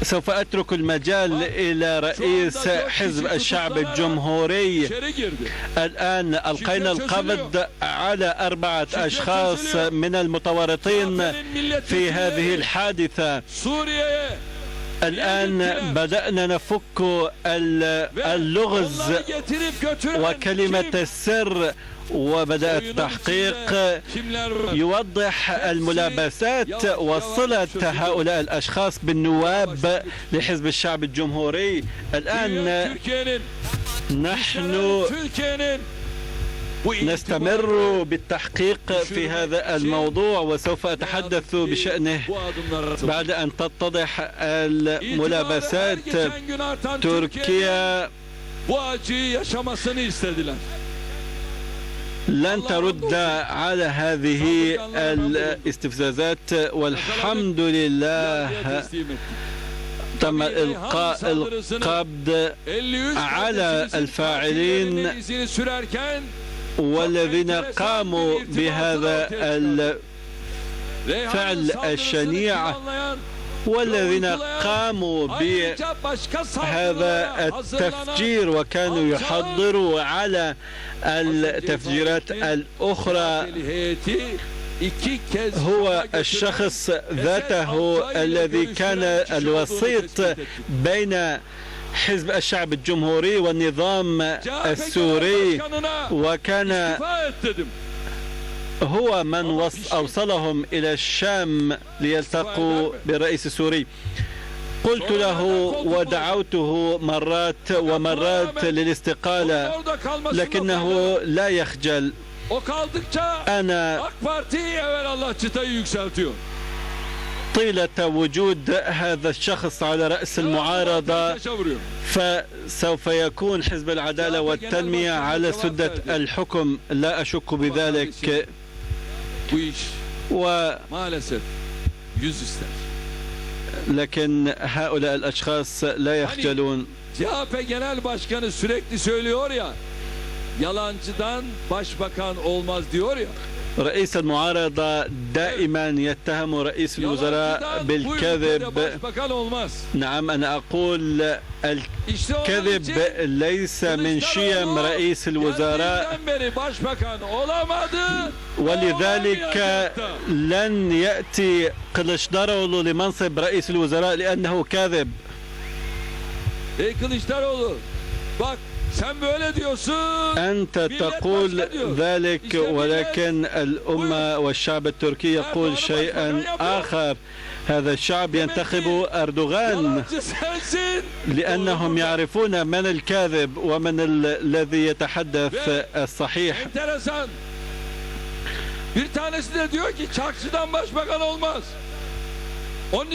سوف أترك المجال إلى رئيس حزب الشعب الجمهوري. الآن ألقينا القبض على 4 أشخاص من المتورطين في هذه الحادثة. الآن بدأنا نفك اللغز وكلمة السر، وبدأ التحقيق يوضح الملابسات وصلة هؤلاء الأشخاص بالنواب لحزب الشعب الجمهوري. الآن نحن نستمر بالتحقيق في هذا الموضوع، وسوف أتحدث بشأنه بعد أن تتضح الملابسات. تركيا لن ترد على هذه الاستفزازات، والحمد لله تم إلقاء القبض على الفاعلين والذين قاموا بهذا الفعل الشنيع، والذين قاموا بهذا التفجير وكانوا يحضروا على التفجيرات الأخرى. هو الشخص ذاته الذي كان الوسيط بين حزب الشعب الجمهوري والنظام السوري، وكان هو من أوصلهم إلى الشام ليلتقوا بالرئيس السوري. قلت له ودعوته مرات ومرات للاستقالة، لكنه لا يخجل. أنا طيلة وجود هذا الشخص على رأس المعارضة فسوف يكون حزب العدالة والتنمية على سدة الحكم، لا أشك بذلك. لكن هؤلاء الأشخاص لا يخجلون. CHP Genel Başkanı sürekli söylüyor ya, yalancıdan başbakan olmaz diyor ya. رئيس المعارضة دائما يتهم رئيس الوزراء بالكذب. نعم، أنا أقول الكذب ليس من شيم رئيس الوزراء، ولذلك لن يأتي قليجداروغلو لمنصب رئيس الوزراء لأنه كاذب. أنت تقول ذلك، ولكن الأمة والشعب التركي يقول شيئا آخر. هذا الشعب ينتخب أردوغان لأنهم يعرفون من الكاذب ومن الذي يتحدث الصحيح. Bir tanesi de diyor ki Çarkçı'dan başbakan olmaz. Onun